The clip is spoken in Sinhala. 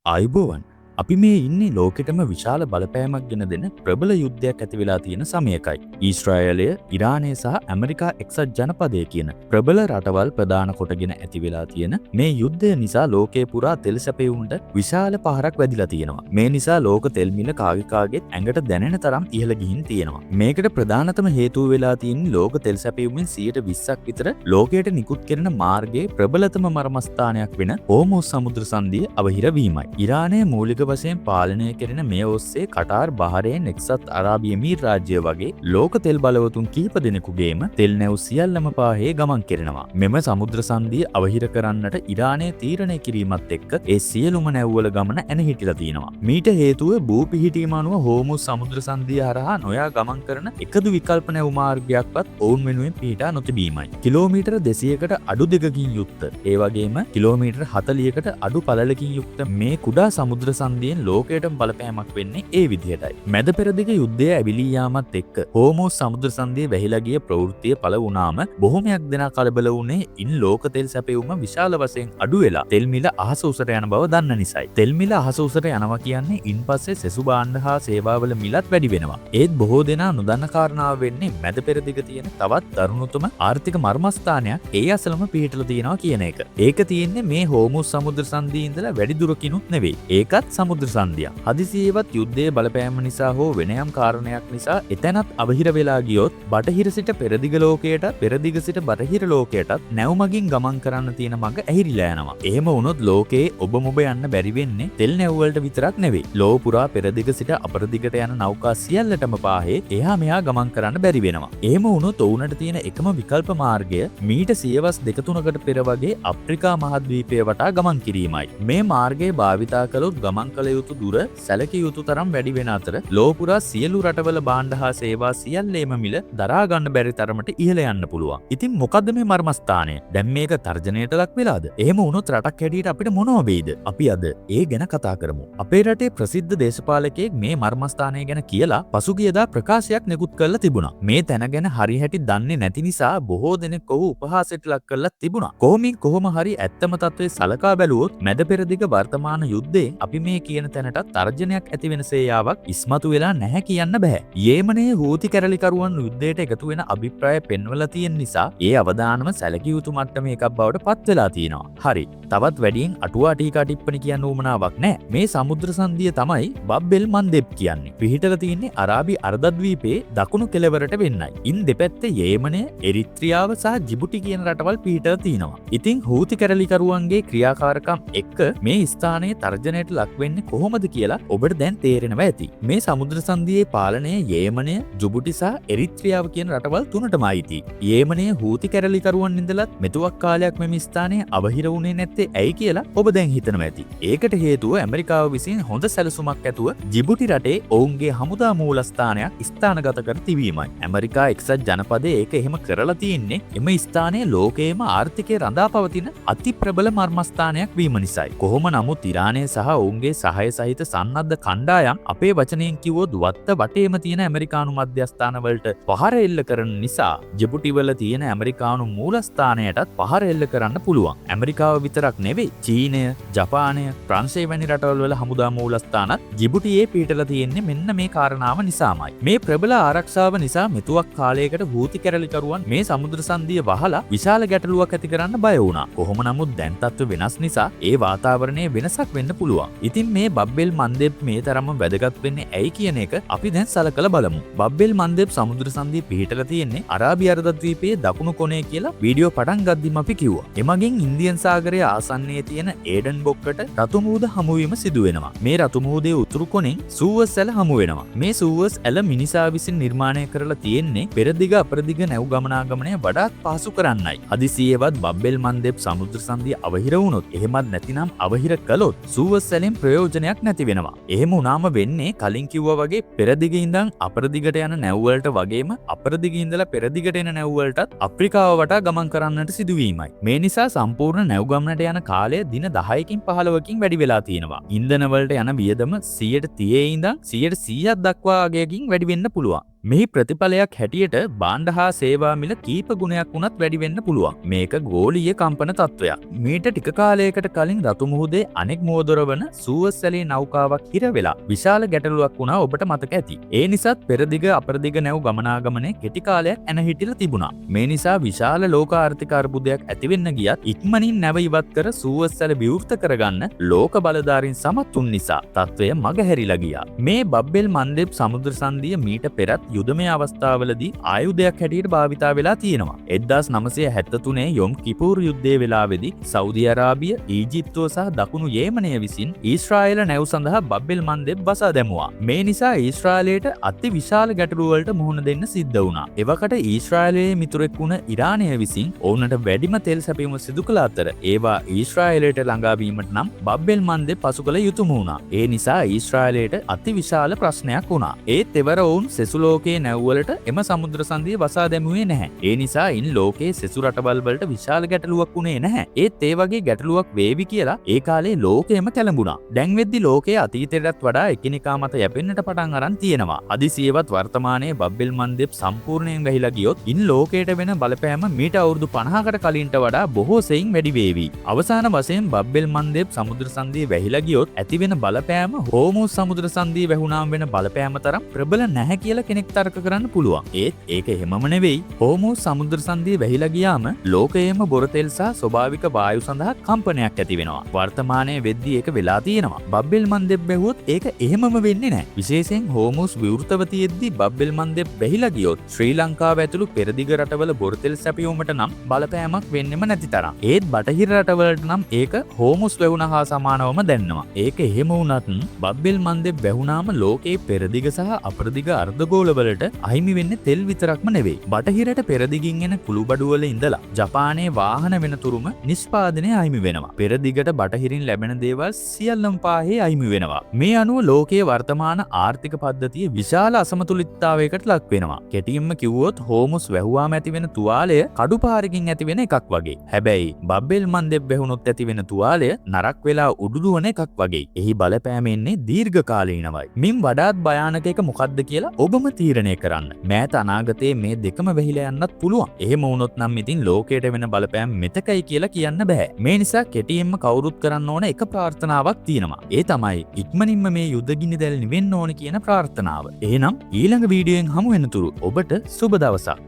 ආයුබෝවන්. අපි මේ ඉන්නේ ලෝකෙටම විශාල බලපෑමක් ගෙන දෙන ප්‍රබල යුද්ධයක් ඇති වෙලා තියෙන සමයකයි. ඊශ්‍රායලය, ඉරානය සහ ඇමරිකා එක්සත් ජනපදය කියන ප්‍රබල රටවල් ප්‍රධාන කොටගෙන ඇති වෙලා තියෙන මේ යුද්ධය නිසා ලෝකය පුරා තෙල් සැපයුමට විශාල පහරක් වැදිලා තියෙනවා. මේ නිසා ලෝක තෙල් මිල කාගේ කාගේත් ඇඟට දැනෙන තරම් ඉහළ ගිහින් තියෙනවා. මේකට ප්‍රධානතම හේතුව වෙලා තියෙන්නේ ලෝක තෙල් සැපයුමෙන් 20%ක් විතර ලෝකයට නිකුත් කරන මාර්ගයේ ප්‍රබලතම මර්මස්ථානයක් වෙන හෝමෝස් සමුද්‍ර සන්ධිය අවහිර වීමයි. ඉරානය මූලික වශයෙන් පාලනය කෙරෙන මේ ඔස්සේ කටාර්, බහරේන්, එක්සත් අරාබි එමීර් රාජ්‍ය වගේ ලෝක තෙල් බලවතුන් කිහිප දෙනෙකුගේම තෙල් නැව් සියල්ලම පාහේ ගමන් කෙරෙනවා. මෙම සමුද්‍ර සන්ධිය අවහිර කරන්නට ඉරානය තීරණය කිරීමත් එක්ක ඒ සියලුම නැව්වල ගමන ඇන හිටිලා තියෙනවා. මීට හේතුව භූ පිහිටීම අනුව හෝමුස් සමුද්‍ර සන්ධිය හරහා නොයා ගමන් කරන එකදු විකල්ප නැව් මාර්ගයක්වත් ඔවුන් වෙනුවෙන් පිහිටා නොතිබීමයි. කිලෝමීටර් 200කට අඩු දිගකින් යුක්ත, ඒ වගේම කිලෝමීටර් 40කට අඩු පළලකින් යුක්ත මේ කුඩා සමුද්‍ර සන්ධියෙන් ලෝකයටම බලපෑමක් වෙන්නේ ඒ විදිහටයි. මැද පෙරදිග යුද්ධය ඇවිලී යාමත් එක්ක හෝමෝස් සමුද්‍ර සන්ධිය වැහිලා ගිය ප්‍රවෘත්තිය පළ වුණාම බොහොමයක් දෙනා කලබල වුණේ ඉන් ලෝක තෙල් සැපයුම විශාල වශයෙන් අඩු වෙලා තෙල් මිල අහස උසට යන බව දන්න නිසායි. තෙල් මිල අහස උසට යනවා කියන්නේ ඉන්පස්සේ සෙසු භාණ්ඩ හා සේවාවල මිලත් වැඩි වෙනවා. ඒත් බොහෝ දෙනා නොදන්න කාරණාව වෙන්නේ මැද පෙරදිග තියෙන තවත් දරුණුතම ආර්ථික මර්මස්ථානයක් ඒ අසලම පිහිටලා තියෙනවා කියන එක. ඒක තියෙන්නේ මේ හෝමුස් සමුද්‍ර සන්ධියේ ඉඳලා වැඩි දුරකිනුත් නෙවෙයි. ඒකත් සමුද්‍ර සන්ධියක්. හදිසියෙවත් යුද්ධයේ බලපෑම නිසා හෝ වෙන යම් කාරණයක් නිසා එතැනත් අවහිර වෙලා ගියොත් බටහිර සිට පෙරදිග ලෝකයටත්, පෙරදිග සිට බටහිර ලෝකයටත් නැව් මගින් ගමන් කරන්න තියෙන මඟ ඇහිරිලා යනවා. එහෙම වුණොත් ලෝකයේ ඔබ මොබ යන්න බැරි වෙන්නේ තෙල් නැව් වලට විතරක් නෙවෙයි. ලෝක පුරා පෙරදිග සිට අපරදිගට යන නෞකා සියල්ලටම පාහේ එහා මෙහා ගමන් කරන්න බැරි වෙනවා. එහෙම වුණොත් ඔවුන්ට තියෙන එකම විකල්ප මාර්ගය මීට සියවස් දෙක තුනකට පෙර වගේ අප්‍රිකා මහද්වීපය වටා ගමන් කිරීමයි. මේ මාර්ගය භාවිතා කළොත් ගමන් කළ යුතු දුර සැලකිය යුතු තරම් වැඩි වෙන අතර ලොව පුරා සියලු රටවල භාණ්ඩ හා සේවා සියල්ලේම මිල දරා ගන්න බැරි තරමට ඉහළ යන්න පුළුවන්. ඉතින් මොකද්ද මේ මර්මස්ථානය? දැන් මේක තර්ජනයට ලක් වෙලාද? එහෙම වුණොත් රටක් හැටියට අපිට මොනව වෙයිද? අපි අද ඒ ගැන කතා කරමු. අපේ රටේ ප්‍රසිද්ධ දේශපාලකයෙක් මේ මර්මස්ථානය ගැන කියලා පසුගියදා ප්‍රකාශයක් නිකුත් කරලා තිබුණා. මේ තැන ගැන හරි හැටි දන්නේ නැති නිසා බොහෝ දෙනෙක් ඔහු උපහාසයට ලක් කරලා තිබුණා. කොහොමින් කොහොම හරි ඇත්තම තත්ත්වය සලකා බැලුවොත් මැද පෙරදිග වර්තමාන යුද්ධයෙන් අපි මේ කියන තැනට තර්ජනයක් ඇති වෙන සේයාවක් ඉස්මතු වෙලා නැහැ කියන්න බෑ. යේමනයේ හූති කැරලිකරුවන් යුද්ධයට එකතු වෙන අභිප්‍රාය පෙන්වලා තියෙන නිසා ඒ අවදානම සැලකිය යුතු මට්ටමේ එකක් බවට පත් වෙලා තියෙනවා. හරි. තවත් වැඩියෙන් අටුවා ටීකා ටිප්පණි කියන්න උවමනාවක් නැහැ. මේ සමුද්‍ර සන්ධිය තමයි බබ්බෙල් මන්දෙබ් කියන්නේ. පිහිටලා තියෙන්නේ අරාබි අර්ධද්වීපයේ දකුණු කෙළවරට වෙන්නයි. ඉන් දෙපැත්තේ යේමනය, එරිත්‍රියාව සහ ජිබුටි කියන රටවල් පිහිටලා තිනවා. ඉතින් හූති කැරලිකරුවන්ගේ ක්‍රියාකාරකම් එක්ක මේ ස්ථානයේ තර්ජනයට ලක් වෙන්නේ කොහොමද කියලා ඔබට දැන් තේරෙනවා ඇති. මේ සමුද්‍ර සන්ධියේ පාලනය යේමනය, ජිබුටි සහ එරිත්‍රියාව කියන රටවල් තුනටම අයිති. යේමනයේ හූති කැරලිකරුවන් ඉඳලත් මෙතුවක් කාලයක් මෙම ස්ථානයේ අවහිර වුණේ නැත්තේ ඇයි කියලා ඔබ දැන් හිතනවා ඇති. ඒකට හේතුව ඇමරිකාව විසින් හොඳ සැලසුමක් ඇතුව ජිබුටි රටේ ඔවුන්ගේ හමුදා මූලස්ථානයක් ස්ථානගත කර තිබීමයි. ඇමරිකා එක්සත් ජනපදයේ ඒක එහෙම කරලා තියෙන්නේ එම ස්ථානයේ ලෝකයේම ආර්ථිකය රඳා පවතින අති ප්‍රබල මර්මස්ථානයක් වීම නිසායි. කොහොම නමුත් ඉරානය සහ ඔවුන්ගේ සහාය සහිත සන්නද්ධ කණ්ඩායම් අපේ වචනයෙන් කිව්වොත් වත්ත වටේම තියෙන ඇමරිකානු මධ්‍යස්ථානවලට පහර එල්ල කරන නිසා ජිබුටි වල තියෙන ඇමරිකානු මූලස්ථානයටත් පහර එල්ල කරන්න පුළුවන්. ඇමරිකාව විතරක් නෙවෙයි, චීනය, ජපානය, ප්‍රංශය වැනි රටවල් වල හමුදා මූලස්ථානත් ජිබුටියේ පිහිටලා තියෙන්නේ මෙන්න මේ කාරණාව නිසාමයි. මේ ප්‍රබල ආරක්ෂාව නිසා මෙතුවක් කාලයකට හූති කැරලිකරුවන් මේ සමුද්‍ර සන්ධිය වහලා විශාල ගැටලුවක් ඇති කරන්න බය වුණා. කොහොම නමුත් දැන් තත්ත්ව වෙනස් නිසා ඒ වාතාවරණයේ වෙනසක් වෙන්න පුළුවන්. ඉතින් මේ බබ්බෙල් මන්දෙබ් මේ තරම්ම වැදගත් වෙන්නේ ඇයි කියන එක අපි දැන් සලකලා බලමු. බබ්බෙල් මන්දෙබ් සමුද්‍ර සන්ධිය පිහිටලා තියෙන්නේ අරාබි අර්ධද්වීපයේ දකුණු කොනේ කියලා වීඩියෝ පටන් ගද්දිම අපි කිව්වා. එමගින් ඉන්දියන් සාගරයේ ආසන්නයේ තියෙන ඒඩන් බොක්කට රතු මුහුද හමුවීම සිදු වෙනවා. මේ රතු මුහුදේ උතුරු කොනෙන් සූවස් ඇල හමු වෙනවා. මේ සූවස් ඇල මිනිසා විසින් නිර්මාණය කරලා තියෙන්නේ පෙරදිග අපරදිග නැව් ගමනාගමනය වඩාත් පහසු කරන්නයි. හදිසියෙවත් බබ්බෙල් මන්දෙබ් සමුද්‍ර සන්ධිය අවහිර වුණොත්, එහෙමත් නැතිනම් අවහිර කළොත් සූවස් ඇලෙන් ප්‍රයෝජනයක් නැති වෙනවා. එහෙම වුණාම වෙන්නේ කලින් කිව්වා වගේ පෙරදිග ඉඳන් අපරදිගට යන නැව් වලට වගේම අපරදිග ඉඳලා පෙරදිගට එන නැව් වලටත් අප්‍රිකාව වටා ගමන් කරන්නට සිදුවීමයි. මේ නිසා සම්පූර්ණ නැව් ගමනට යන කාලය දින 10කින් 15කින් වැඩි වෙලා තියෙනවා. ඉන්ධන වලට යන වියදම 130 ඉඳන් 100ක් දක්වා අගයකින් වැඩි වෙන්න පුළුවන්. මෙහි ප්‍රතිඵලයක් හැටියට භාණ්ඩ හා සේවා මිල කීප ගුණයක් වුණත් වැඩි වෙන්න පුළුවන්. මේක ගෝලීය කම්පන තත්ත්වයක්. මීට ටික කාලයකට කලින් රතු මුහුදේ අනෙක් මුවදොර වන සුවස් ඇලේ නෞකාවක් හිර වෙලා විශාල ගැටලුවක් වුණා, ඔබට මතක ඇති. ඒ නිසාත් පෙරදිග අපරදිග නැව් ගමනාගමනය කෙටි කාලයක් ඇන හිටිලා තිබුණා. මේ නිසා විශාල ලෝක ආර්ථික අර්බුදයක් ඇති වෙන්න ගියත්, ඉක්මනින් නැව ඉවත් කර සුවස් ඇල විවෘත කරගන්න ලෝක බලධාරීන් සමත් වුන් නිසා තත්ත්වය මගහැරිලා ගියා. මේ බබ්බෙල් මන්දෙබ් සමුද්‍ර සන්ධිය මීට පෙරත් යුදමය අවස්ථාවලදී ආයුධයක් හැටියට භාවිතා වෙලා තියෙනවා. 1973 යොම් කිපූර් යුද්ධයේ වෙලාවේදී සෞදි අරාබිය, ඊජිප්තුව සහ දකුණු යේමනය විසින් ඊශ්‍රායල නැව් සඳහා බබ්බෙල් මන්දෙබ් වසා දැමුවා. මේ නිසා ඊශ්‍රායලයට අති විශාල ගැටලු වලට මුහුණ දෙන්න සිද්ධ වුණා. එවකට ඊශ්‍රායලයේ මිතුරෙක් වුණ ඉරානය විසින් ඔවුන්ට වැඩිම තෙල් සැපයීම සිදු කළ අතර, ඒවා ඊශ්‍රායලයට ළඟා වීමට නම් බබ්බෙල් මන්දෙබ් පසු කළ යුතුම වුණා. ඒ නිසා ඊශ්‍රායලයට අති විශාල ප්‍රශ්නයක් වුණා. ඒත් එවර ඔවුන් සෙසු ලෝකයේ නැව්වලට එම සමුද්‍ර සන්ධිය වසා දැමුවේ නැහැ. ඒ නිසා ඉන් ලෝකයේ සෙසු රටවල් වලට විශාල ගැටලුවක් වුණේ නැහැ. ඒත් ඒ වගේ ගැටලුවක් වේවි කියලා ඒ කාලේ ලෝකයම කැළඹුණා. දැන් වෙද්දි ලෝකයේ අතීතයටත් වඩා එකිනෙකා මත යැපෙන්නට පටන් අරන් තියෙනවා. හදිසියෙවත් වර්තමානයේ බබ්බෙල් මන්දෙබ් සම්පූර්ණයෙන් වැහිලා ගියොත්, ඉන් ලෝකයට වෙන බලපෑම මීට අවුරුදු 50කට කලින්ට වඩා බොහෝ සෙයින් වැඩි වේවි. අවසාන වශයෙන් බබ්බෙල් මන්දෙබ් සමුද්‍ර සන්ධිය වැහිලා ගියොත් ඇතිවෙන බලපෑම හෝමූස් සමුද්‍ර සන්ධිය වැහුණාම වෙන බලපෑම තරම් ප්‍රබල නැහැ කියලා කෙනෙක් තර්ක කරන්න පුළුවන්. ඒත් ඒක එහෙමම නෙවෙයි. හෝමූස් සමුද්‍ර සන්ධිය වැහිලා ගියාම ලෝකයේම බොරතෙල් සහ ස්වභාවික වායු සඳහා කම්පනයක් ඇති වෙනවා. වර්තමානයේ වෙද්දී ඒක වෙලා තියෙනවා. බබ්බෙල් මන්දෙබ් වැහුවොත් ඒක එහෙමම වෙන්නේ නැහැ. විශේෂයෙන් හෝමූස් විවෘතව තියෙද්දි බබ්බෙල් මන්දෙබ් වැහිලා ගියොත් ශ්‍රී ලංකාව ඇතුළු පෙරදිග රටවල බොරතෙල් සැපයුමට නම් බලපෑමක් වෙන්නෙම නැති තරම්. ඒත් බටහිර රටවලට නම් ඒක හෝමුස් වැහුණ හා සමානවම දැනෙනවා. ඒක එහෙම වුණත් බබ්බෙල් මන්දෙබ් වැහුණාම ලෝකයේ පෙරදිග සහ අපරදිග අර්ධගෝලවලට අහිමි වෙන්නේ තෙල් විතරක්ම නෙවෙයි. බටහිරට පෙරදිගින් එන කුළුබඩු වල ඉඳලා ජපානයේ වාහන වෙනතුරුම නිෂ්පාදනය අහිමි වෙනවා. පෙරදිගට බටහිරින් ලැබෙන දේවල් සියල්ලම පාහේ අහිමි වෙනවා. මේ අනුව ලෝකයේ වර්තමාන ආර්ථික පද්ධතිය විශාල අසමතුලිතතාවයකට ලක් වෙනවා. කෙටියෙන්ම කිව්වොත්, හෝමුස් වැහුවාම ඇති වෙන තුවාලය කඩුපාරකින් ඇති වෙන එකක් වගේ. හැබැයි බබ්බෙල් මන්දෙබ් වැහුනොත් ඇති වෙන තුවාලය නරක් වෙලා උඩු දුවන එකක් වගේ. එහි බලපෑම එන්නේ දීර්ඝකාලීනවයි. මින් වඩාත් භයානක එක මොකක්ද කියලා ඔබම තීරණය කරන්න. මෑත අනාගතයේ මේ දෙකම වැහිලා යන්නත් පුළුවන්. එහෙම වුණොත් නම් ඉතින් ලෝකයට වෙන බලපෑම් මෙතකයි කියලා කියන්න බෑ. මේ නිසා කෙටියෙන්ම කවුරුත් කරන්න ඕන එක ප්‍රාර්ථනාවක් තියෙනවා. ඒ තමයි ඉක්මනින්ම මේ යුද ගිනි දැල් නිවෙන්න ඕන කියන ප්‍රාර්ථනාව. එහෙනම් ඊළඟ වීඩියෝෙන් හමු වෙනතුරු ඔබට සුබ දවසක්.